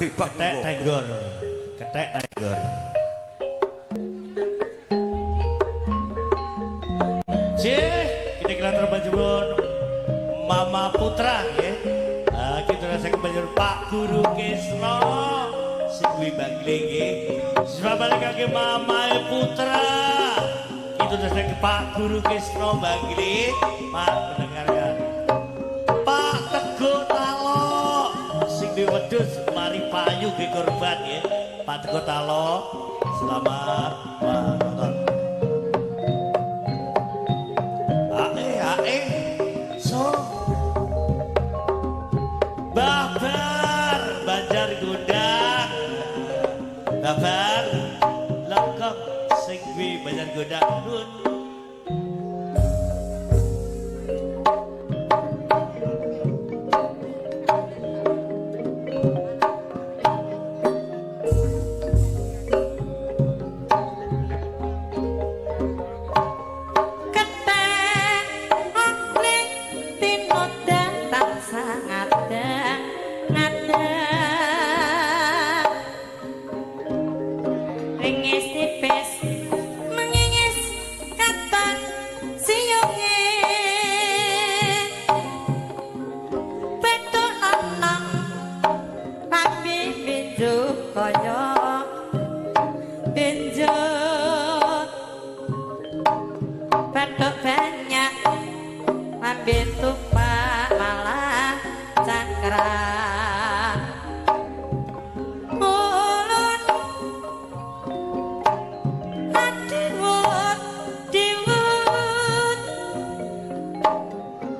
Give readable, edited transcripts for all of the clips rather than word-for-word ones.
Ketek tenggor. Ketek tenggor. Cih, kita kira terbanjur Mama Putra nggih. Ah, kita rasa kebanjur Pak Guru Kisno sing kuwi bangle nggih. Selamat kangge Mama Putra. Kita rasa ke Pak Guru Kisno Bangli. Pak mendengarkan. Pak Teguh Talo sing duwe wedhus mari payu ge korban nggih. Pak Teguh Talo, selamat menonton. Ae ae so Babar Banjar Gondang. Babar lengkap sing kuwi Banjar Gondang. Nun. Ketek ning tinodan tansah ngadang ngadang. Ringis tipis mengingis katon siyunge. Petuk lanang lambe benjo kaya benjo. Bathuk banyak lambe tupak malah cakrak. Ulun adiwut diwut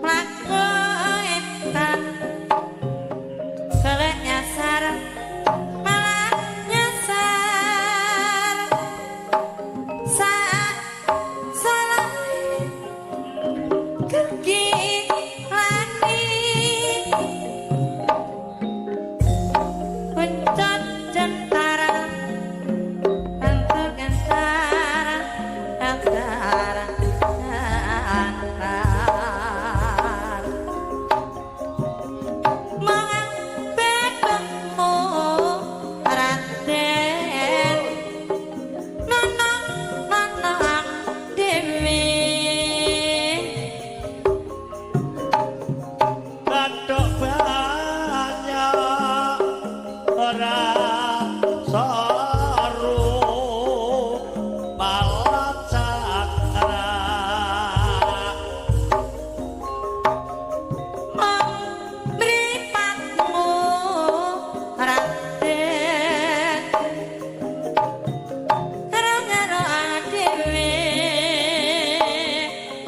mlaku entan golek nyasar malah nyasar. Sak salah kaki lani pencot jentara antar gantara antara antar mangan betemu Raden nonong nonong dewi. Bathuk banyak ora saru malah cakrak. Mripatmu Raden karo dhewe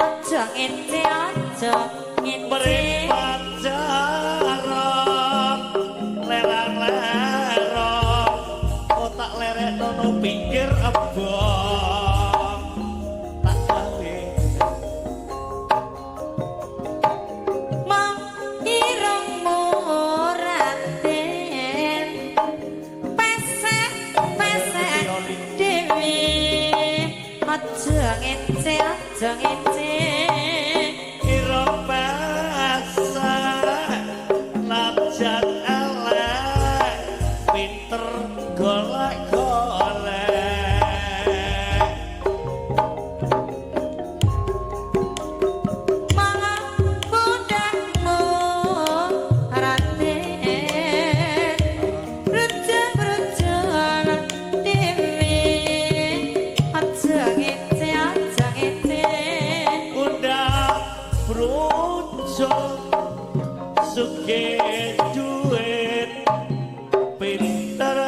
aja ngece aja ngece. Mripat jarak lerang-lerong otak lerek nono pinggir embong tak gawe. Mong irungmu Raden pesek pesek dhewe aja ngece aja ngece. Irung pesek najan elek pinter golek-golek. Manga pundakmu Raden brujul-brujul dhewe aja ngece aja ngece. Undang brujul sugih duit pinter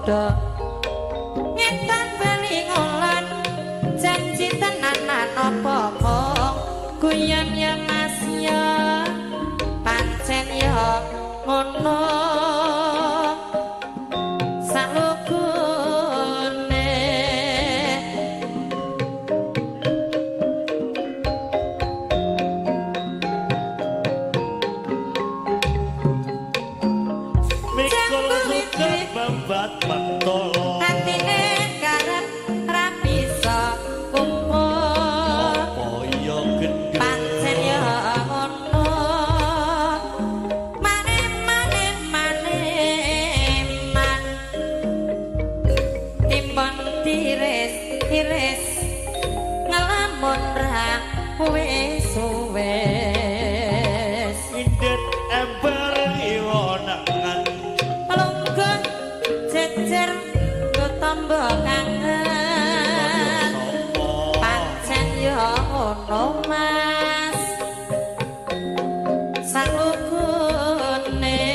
padha ngetan bali ngulon janji tenanan apa mung guyon ya Mas ya pancen ya ngono salugune. Mikul suket membat mentolo. Atine karep ra bisa kumpul Apa ya gendut pancen ya ngono mane mane mane man timbon tiris tiris ngelamun ra wis wis Indet ember iwonangan lungguh jejer tombo kangen pancen ya ngono Mas salugune.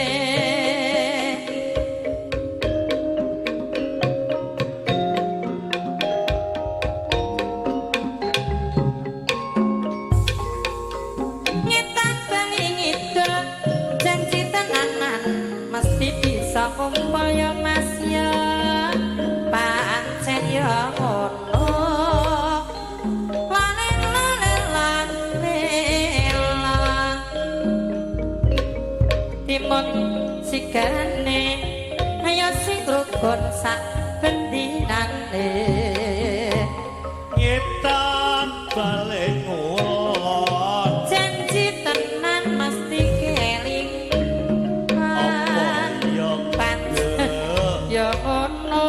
Ngetan bali ngidul janji tenanan mesti bisa kumpul ya Mas ya pancen ya ngono lale lale lale la timun sigane ayo sing rukun sak bendinane Ngetan balik ngulon janji tenan mesti keling Apa ya pancen gendut ya ngono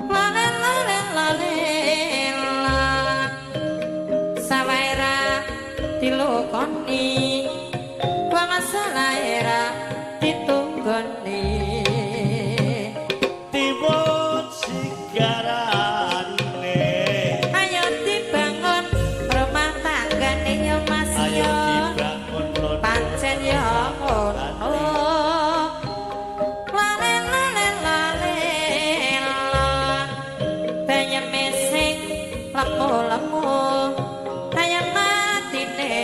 lale lale lale la sawae ra dilokoni wong salahe ra ditunggoni Timun sigarane ayo dibangun rumah tanggane ya Mas Ayo ya dibangun londo pancen ya ngono lale lale lale la bayeme sing lemu-lemu kaya matine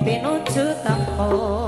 pinuju temu.